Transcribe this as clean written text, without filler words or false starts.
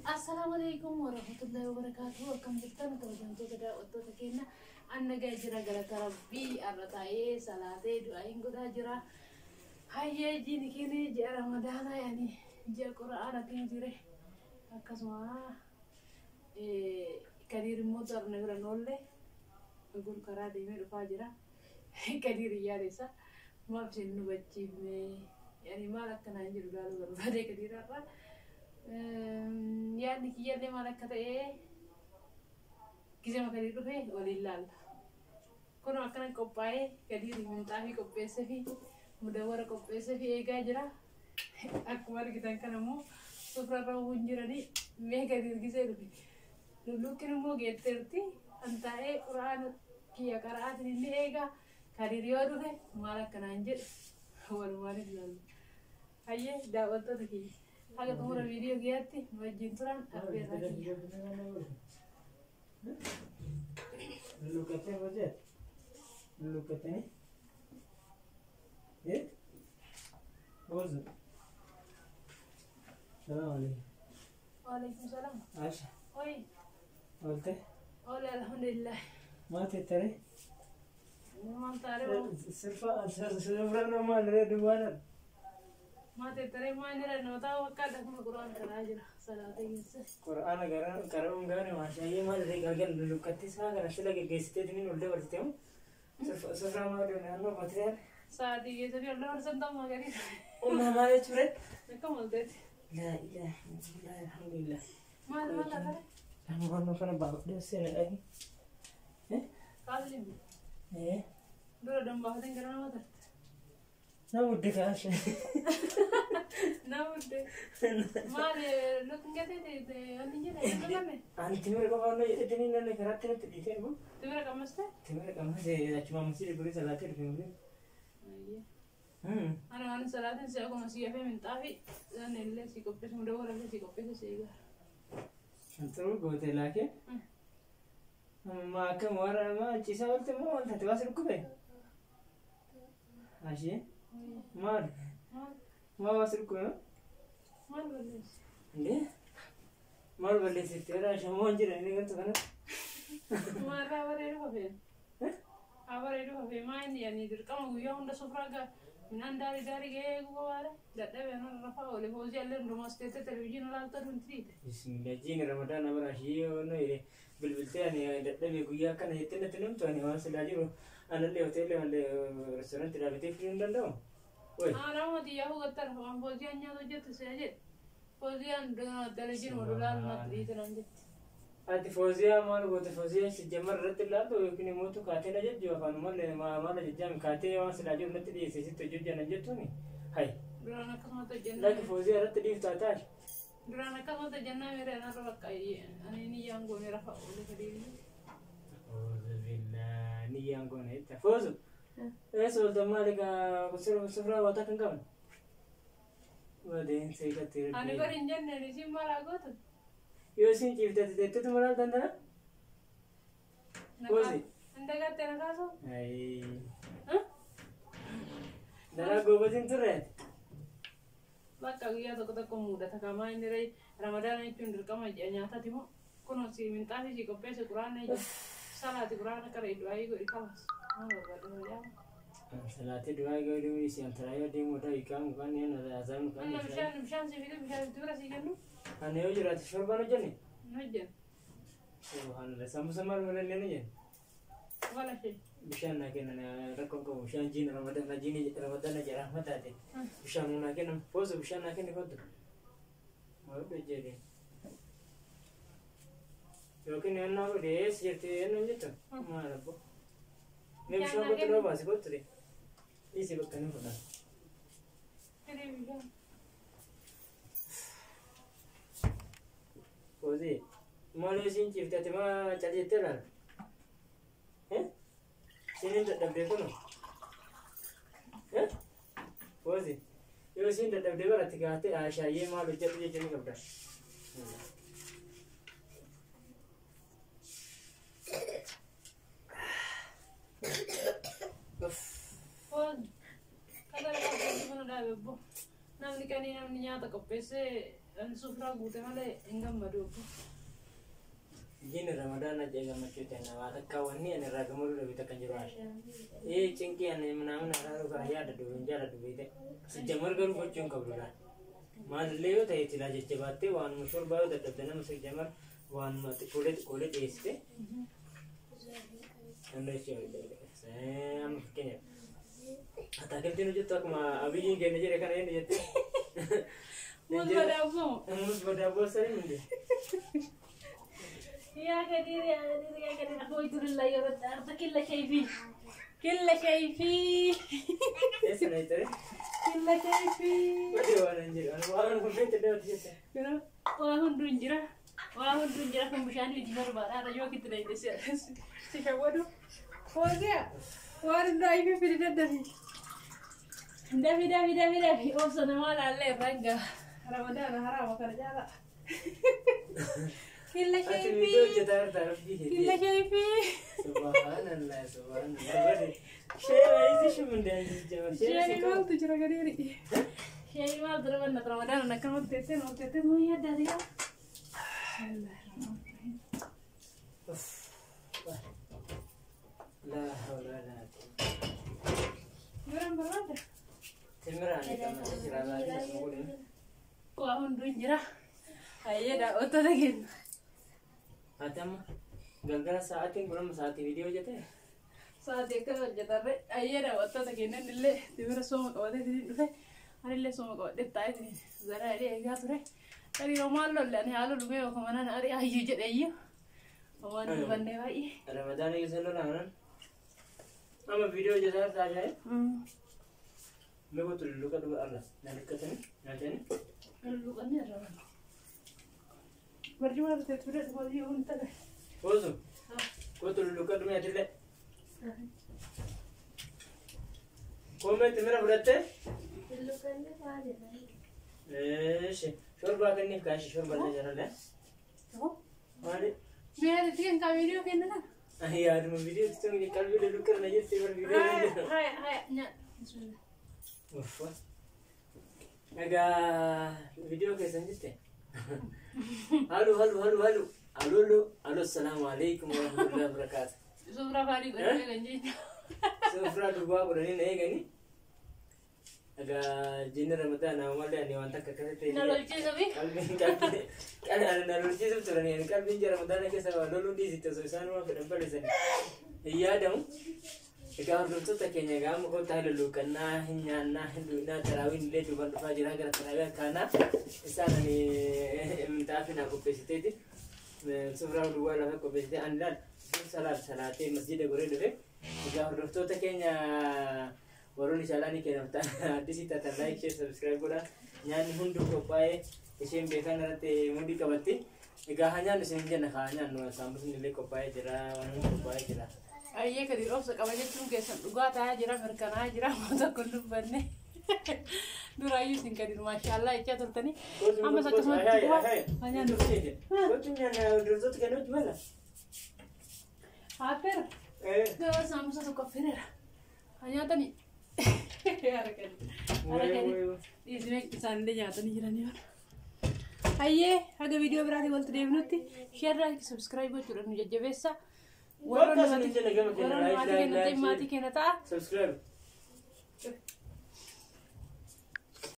Assalaamu alaikum warahmatullahi wabarakatuh. Akkam jirtan kabajamtoota daawwattoota keenya? An nagaa jira, galata Rabbii. Har'a taa'ee salaatee du'aayin godhaa jira. Hayyee, jiini keenya ji'a Ramadaanaa, yaani ji'a Qura'aanatiin jire. Akkasuma Kadiir immoo xarna bira noolle gur karaa deemee dhufaa jira. Kadiir yaada maaf isin nu hubachiifne, yaani maal akka naan jedhu ilaaluu barbaade Kadiir har'a. Yaadni kiyyallee maal akka ta'e gizema Kadiir dhufe waliin laalla. Kun akkana qophaa'ee Kadiir minxaafii qopheessee fi mudawwara qopheessee fi eegaa jira. Akkuma argitan kana immoo sufrarra hin jiranii. Mee Kadiir gisee dhufe. Lulluuqqin immoo geetteerti. Kan taa'ee Quraana kiyya qara'aatiin inni eegaa. Kadiir yoo dhufe maal akkanaan jedhu walumaan ilaalla. Hayyee, daawwattoota kiyya. Haga xumura viidiyoo kiyyaatti nu wajjin turan affeerraa kiyya. Lulluqqattee hojii lulluqqattanii? Eh? Ozu. Salaam alaikum. Waalaikum salaam. Aisha. Oi, Oolte? Oole, alhamdulillah. Maal teettare? Maal taaree moo? Sirfa sirfa maal ree duwwaadhaan? Maal teettaree, maal jira nama bakka adda Quraan karaa jira. Salaata keessa. Qura'aana qara'uun gaarii, maashaayyee. Maal ree, galgal lulluqqattee isaa kana sila geggeessitee ol dabarsite moo? Sirfa maal naannoo qotiree? Sa'aatii keessa fi ol dabarsan ta'uu magariisa. Ummaa maal jechuudha? Akkam olteeti? Laa ilaaha illallah, alhamdulillah. Maal maal taatare? Naannoo kana baafadhee seena dhagi. Kaasni Eh? dura dambaafateen gara nama tarte. Na budde kaashe. Na budde. Maal lukkin gatee wanni jedhe hin dhuganne? Ani timira qofaan jedhetanii namni karaatti natti dhiisee dhufu. Timira qammaste? Timira qammasee achuma masjida gurii salaatee dhufe malee. Ani waan salaatiin si akkuma si hafee minxaafi isaan illee si qopheessu, mudawwara illee si qopheessu si eegaa. Xuruu goote laakee. Amma akkam warra nama ciisaa oolte moo wanta ati waas dhukkube? Ashee maal? Maal? Maal waas dhukkube? Maal balleessu? Indee maal balleessiteera shamoon jira inni galtu kana. Maal bareedu hafee? Haa bareedu hafee, maa inni yani dirqama guyyaa hunda sufraa gaa midhaan daarii daarii gahee eeguu qabaare dadhabee anarra rafaa oole. Foozii illee hundumaa teessee televizyiina laalta dunti dhiite. Bismillah, jiini Ramadaana bara ashee yoo bilbiltee ani dadhabee guyyaa akkana jettee natti namtu, ani waan silaa jiru anallee hoteelli malee reestoorantii dhaabbatee fiduu hin danda'u. Oi. Nama xiyyaa hubattan waan fooziyaan nyaata hojjettu si'a jedhe. Fooziyaan televizyiinuma lolaalu natti dhiite naan jette. Ati fooziyaa maal goote? Fooziyaa si jammar irratti ilaaltu yookiin immoo tu kaatee na jajju afaanumallee maal ajajjaami kaatee waan silaa jiru natti dhiyeesse sitti hojii hojjannan jettuuni. Hay. Duraan akkasumatti hojjennaa. Lakki, fooziyaa irratti dhiiftaa taate. Duraan akkasumatti hojjennaa miira anarra bakka ani niyyaan goone rafa oole fedhiin. Auzubillah, niyyaan goone jetta. Foozu. Eessa ooltan, maali gaa sufraa waataa kan qabne? Wadeen seeqatti. Ani bari hin jenneen, isin maal haa gootu? Yoo isin ciifte teetteetu maal dandana? Foozi. Indagatte na kaasu? Ayi. Daraa goobatiin turre. Bakka guyyaa tokko tokko mudata kamaa inni ree Ramadaana jechuun dirqama ji'a nyaatati moo kunoo si minxaafii si qopheesse, Quraana salaati, Quraana qara, du'aayii godhi, kalas maal barbaada fayyaa. Salaatee du'aa godhuu isi antara yoo deemu daa hiikamu kan yan azaanu kan. Anna bishaan si fide, bishaan itti bira si kennu. Ani yoo jiraate shorbaan hojjenne. Hin hojjennu. Subhanallah, sambusa maal malee illee ni jenna. Wala shee. Bishaan naa kennan, rakkoon qabu. Bishaan jiin Ramadaana, jiin Ramadaana jira mataate. Bishaan naa kennan, foozu bishaan naa kenni kottu. Maal jedhe? Yookiin yennaa godhe eessa jirti yennaan jettu maal abbo? Mee bishaan kottu, dhoo baasi kottu de. Dhiisi bakka ni fudhan. Fidee bishaan. Foozii maal yoo isiin ciifte ati maa cal jettee laala? Isiin dadhabdee kunoo. Foozii yoo isiin dadhabdee baratti kaatee ashaayyee maal hojjedhu jechuu ni qabda. Foon. Kada qopheessu kana dhaabe obbo. Namni qanii namni nyaata qopheessee Ani sufraa guute malee hin gammadu obbo. Jiini Ramadaan ajja gammachuu ta'e waa takka wanni ani irraa gammaduu dhabe takka hin jiru haasha. Ee cinqii ani minaamin haraaruu kana yaadadhu hin jaaladhu beekte. Sijjamar garuu gochuu hin qabdu laal. Maalillee yoo ta'e silaa jajjabaattee waanuma shorbaa yoo dadhabde nama sijjamar waanuma xiqqoolee xiqqoolee dhiyeessite. Amma fakkeenyaaf ataakiltiin hojjettu akkuma Abiyyiin keenya jedhe kana inni jette. Muuz badaabboo. Muuz badaabboo sanii hundee. يا كثير يا كثير يا كثير أخوي لله يرد أرض كل شيء فيه كل شيء فيه Eessa na jettee? كل شيء فيه Wadii waan hin jiru. Ani waan hundee ta'e hojjette. Waa hunduu hin jira. Waa hunduu hin jira kun bishaan miti barbaada. Yoo kitti na hidhe si shawwadu. Fooziyaa waan hundaa ifi fidi daddafi. Dafi dafi dafi dafi obsa namaa laallee irraan gaha. Ramadaana haraama kana jaala. Killa Ati shayfii. viidiyoo hojjetaa jirta rabbii Killa keetii. shayfii. Subhaanallah subhaanallah. Shee waayisi shumundee jijjiirama. Sheeni maaltu jira gadiiri? Sheeni maaltu jira banna Ramadaana akkanumatti teessee nuuf teessee nuu yaaddaa jira. La hawla wala quwwata. Yeroo barbaadda. Timiraan qabatee jira baay'ee nama godhin. Waa hunduu hin jira. Hayyee daawwattoota keenya. Ati amma galgala sa'aatiin kun amma sa'aatii viidiyoo hojjetee? Sa'aatii akkana hojjetarre hayyee daawwattoota keenya illee timira sooma qabatee isiniin dhufe anillee sooma qabadhee taa'ee isiniin zaraa jedhee eegaa ture. Tarii maal lolle ani haala dhumee yookaan manaan ari hayyuu jedhe iyyuu. Waan dubannee baay'ee. Ramadaana keessa lolaan amma viidiyoo hojjetaa jirta ajaa'ib. Mee qotu lulluqa dhuga arra na luqqatanii nyaatanii. Lulluqannee irra banna. Barjuma irra ture hojii hundi ta'e. Ozu qotu lulluqa dhume atillee. Koomee timira fudhattee? Eeshi shorbaa kenniif kaashi shorbaa illee jaralee. Maali? Mee ati kan kaa viidiyoo kenna kana? Yaaduma viidiyoo itti qalbii lulluqa na jettee bar viidiyoo Haya haya haya nyaadha. Bismillah. Uffa. Egaa viidiyoo keessan jirte? Halu halu halu halu. Halu halu halu assalaamu alaikum warahmatullahi wabarakaatu. Suuraa faarii godhanii kan jechuudha. Sufraa duwwaa godhanii na eeganii. Egaa jinni Ramadaan ammallee ani waan takka akkasitti Na lolchiisa fi. qalbiin qalbiin qalbiin na lolchiisuuf turanii ani qalbiin jara Ramadaana keessa waa loluu dhiisite osoo isaan waan fedhan balleessanii hin yaadamu. Egaa hordoftoota keenya egaa amma kottaa lulluuqannaa hin nyaannaa hin dhugnaa taraawiin illee duuban dhufaa jira gara taraawii akkaanaa isaan ani minxaafii naa qopheessiteeti. Sufraa duwwaa lafa qopheessitee ani laal dursa laal salaatee masjida goree dhufe. Egaa hordoftoota keenya warroonni chaanaalii keenyaaf ta'an addisii taatan like share subscribe godhaa. Nyaanni hunduu qophaa'ee isheen beekan irratti mudhii qabatti. Egaa haa nyaannu isin jenna haa nyaannu saambusni illee qophaa'ee jira waan hundi qophaa'ee jira. Ayyee gadi obsa qaba jechuun keessan dhugaa ta'aa jira mirkanaa'aa jira waan tokko hin dubbanne. Duraayyuu isin gadi maashaallah jechaa turtanii. Ammas akkasumatti bu'aa haa nyaannu. Kottu nyaanna hordoftoota keenya wajjin mala. Affeera. Gabaa saambusa tokko affeereera. Haa nyaatanii. Harkanii. Harkanii. Dhiisnee isaanillee nyaatanii jiranii bara. Hayyee haga viidiyoo biraatiin walitti deebinutti share like subscribe gochuudhaan nu jajjabeessa. Warroonni Bakka isin jenna gama keenya maatii like keenya ta'e like maatii keenya ta'a. Subscribe.